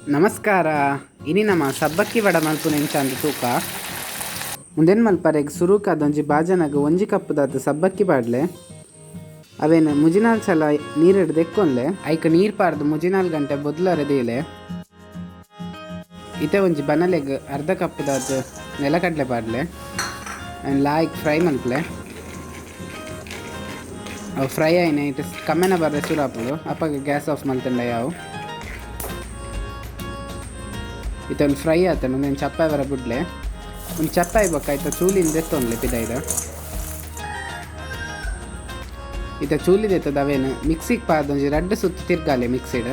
ನಮಸ್ಕಾರ. ಇನಿ ನಮ ಸಬ್ಬಕ್ಕಿ ವಡ ಮಲ್ಪುನ ಎಂಚ ತೂಕ. ಉಂದೆನ್ ಮಲ್ಪರೆಗ್ ಸುರುಕಾದ್ ಒಂಜಿ ಬಾಜನಗ್ ಒಂಜಿ ಕಪ್ಪುದಾತ್ ಸಬ್ಬಕ್ಕಿ ಪಾಡ್ಲೆ. ಅವೇನ್ ಮುಜಿನಾಲ್ ಸಲ ನೀರಿಡ್ ದೆಕ್ಕೊಂಲೆ. ಐಕ್ ನೀರ್ ಪಾಡ್ದ್ ಮುಜಿನಾಲ್ ಗಂಟೆ ಬೊದ್ಲರೆ ದೀಲೆ. ಇತ್ತೆ ಒಂಜಿ ಬನಲೆಗ್ ಅರ್ಧ ಕಪ್ಪುದಾತ್ ನೆಲಕಡ್ಲೆ ಪಾಡ್ಲೆ. ಅವೆನ್ ಲಾಯಿಕ್ ಫ್ರೈ ಮಲ್ಪಲೆ. ಅವು ಫ್ರೈ ಆಯಿನ ಇತ್ತೆ ಕಮ್ಮೆನ ಬರ್ರೆ ಶುರು ಆಪುಂಡು. ಅಪಗ ಗ್ಯಾಸ್ ಆಫ್ ಮಲ್ತುಂಡ ಯಾವು. ಇತ್ತೆ ಒಂದು ಫ್ರೈ ಆತಂಡ ಉಂದೆನ್ ಚಪ್ಪಾಯಿ ಬರ ಬುಡ್ಲೆ. ಒಂದು ಚಪ್ಪಾಯಿ ಬೊಕ್ಕ ಐತ ಚೂಲಿನ್ ದೆತ್ತೊನ್ಲೆ ಪಿದೈದ. ಇತ್ತೆ ಚೂಲಿ ದೆತ್ತದ ಅವೇನು ಮಿಕ್ಸಿಗ್ ಪಾಡ್ದ್ ಒಂಜಿ ರಡ್ಡ್ ಸುತ್ತು ತಿರ್ಗಾಲೆ ಮಿಕ್ಸಿಡ್.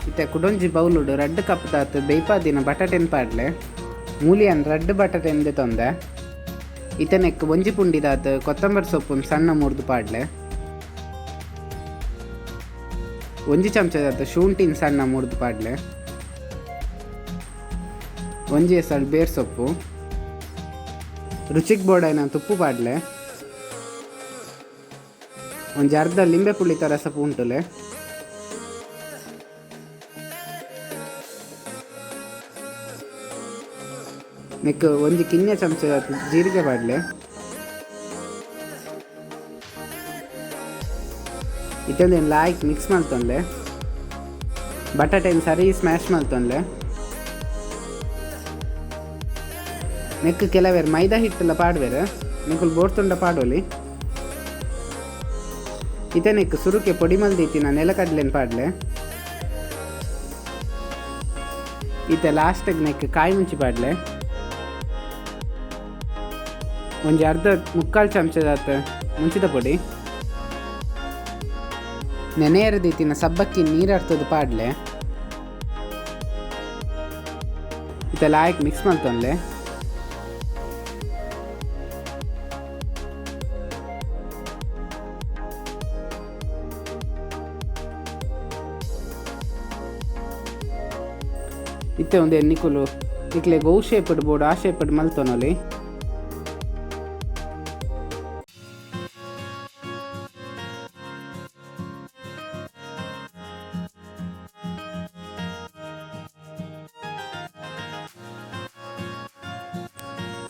ಇತ್ತೆ ಕುಡೊಂಜಿ ಬೌಲುಡು ರಡ್ಡ್ ಕಪ್ ದಾತ್ ಬೇಯ್ಪಾದಿನ ಬಟಾಟೆನ್ ಪಾಡ್ಲೆ. ಮೂಲಿಯನ್ ರಡ್ಡ್ ಬಟಾಟೆನ್ ದೆತ್ತೊಂದೆ. ಇತ್ತೆ ನೆಕ್ಕ್ ಒಂಜಿ ಪುಂಡಿ ದಾತ್ ಕೊತ್ತಂಬರಿ ಸೊಪ್ಪುನ್ ಸಣ್ಣ ಮೂರ್ದು ಪಾಡ್ಲೆ. ಒಂಜಿ ಚಮಚದಾತ್ ಶುಂಠಿನ್ ಸಣ್ಣ ಮೂರ್ದು ಪಾಡ್ಲೆ. ಒಂಜಿ ಎಸಳ್ ಬೇರ್ ಸೊಪ್ಪು. ರುಚಿಗ್ ಬೋಡಾಯಿನ ತುಪ್ಪು ಪಾಡ್ಲೆ. ಒಂಜಿ ಅರ್ಧ ಲಿಂಬೆ ಪುಳಿತ ರಸ ಪೂಂಟುಲೆ. ನೆಕ್ಕ್ ಒಂಜಿ ಕಿನ್ಯ ಚಮಚದಾತ್ ಜೀರಿಗೆ ಪಾಡ್ಲೆ. ಇತ್ತೆ ಉಂದೆನ್ ಲಾಯಿಕ್ ಮಿಕ್ಸ್ ಮಲ್ತೊನ್ಲೆ. ಬಟಾಟೆನ್ ಸರಿ ಸ್ಮ್ಯಾಶ್ ಮಲ್ತೊನ್ಲೆ. ನೆಕ್ಕ್ ಕೆಲವೆರ್ ಮೈದಾ ಹಿಟ್ಟುಲ ಪಾಡ್ವೆರ್. ನಿಕುಲು ಬೋಡ್ತುಂಡ ಪಾಡೊಲಿ. ಇತ್ತೆ ನೆಕ್ಕ್ ಸುರುಕೆ ಪೊಡಿ ಮಲ್ದಿತ್ತಿನ ನೆಲಕಡ್ಲೆನ್ ಪಾಡ್ಲೆ. ಇತ್ತೆ ಲಾಸ್ಟ್ ನೆಕ್ಕ್ ಕಾಯಿ ಮುಂಚಿ ಪಾಡ್ಲೆ. ಒಂಜಿ ಅರ್ಧ ಮುಕ್ಕಾಲ್ ಚಮಚದಾತ್ ಮುಂಚಿದ ಪೊಡಿ. ನೆನೆಯರ ಸಬ್ಬಕ್ಕಿ ನೀರು ಅರ್ತದ ಪಾಡ್ಲೆ. ಇತ್ತೆ ಲಾಯಿಕ್ ಮಿಕ್ಸ್ ಮಲ್ತೊನ್ಲೆ. ಇತ್ತೆ ಉಂದೆನ್ ನಿಕುಲು ನಿಕ್ಲೆಗ್ ಒವು ಶೇಪಡ್ ಬೋಡು ಆ ಶೇಪಡ್ ಮಲ್ತೊನೊಲಿ.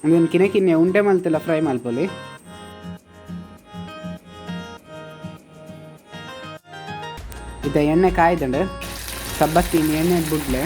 ಉಂದೆನ್ ಕಿನ್ಯ ಕಿನ್ಯ ಉಂಡೆ ಮಲ್ತೆಲ ಫ್ರೈ ಮಲ್ಪೊಲಿ. ಇತ್ತೆ ಎಣ್ಣೆ ಕಾಯ್ದಂಡ್ ಸಬ್ಬಕ್ಕಿ ಎಣ್ಣೆ ಬುಡ್ಲೆ.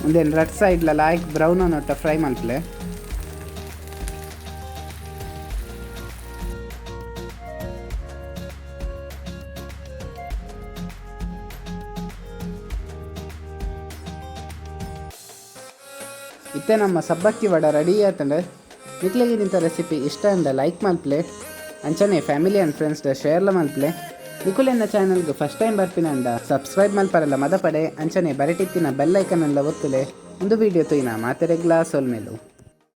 ಉಂದೆನ್ ರಡ್ಡ್ ಸೈಡ್ಲ ಲಾಯಿಕ್ ಬ್ರೌನ್ ಒಟ್ಟ ಫ್ರೈ ಮಲ್ಪಲೆ. ಇತ್ತೆ ನಮ್ಮ ಸಬ್ಬಕ್ಕಿ ವಡ ರೆಡಿ ಆತಂಡ. ನಿಕ್ಲೆಗ್ ಇಂತ ರೆಸಿಪಿ ಇಷ್ಟ ಅಂಡ ಲೈಕ್ ಮಲ್ಪಲೆ. ಅಂಚನೆ family and friends ಶೇರ್ಲ ಮಲ್ಪಲೆ. ನಿಕುಲೆನ್ನ ಚಾನಲ್ಗ್ ಫಸ್ಟ್ ಟೈಮ್ ಬರ್ಪಿನ ಅಂಡ ಸಬ್ಸ್ಕ್ರೈಬ್ ಮಲ್ಪರೆಲ ಮದಪಡೆ. ಅಂಚನೆ ಬರಿಟಿತ್ತಿನ ಬೆಲ್ ಐಕನ್ ಎಲ್ಲ ಒತ್ತುಲೆ. ಒಂದು ವಿಡಿಯೋ ತೂಯಿನ ಮಾತೆರೆಗ್ಲಾ ಸೊಲ್ಮೆಲು.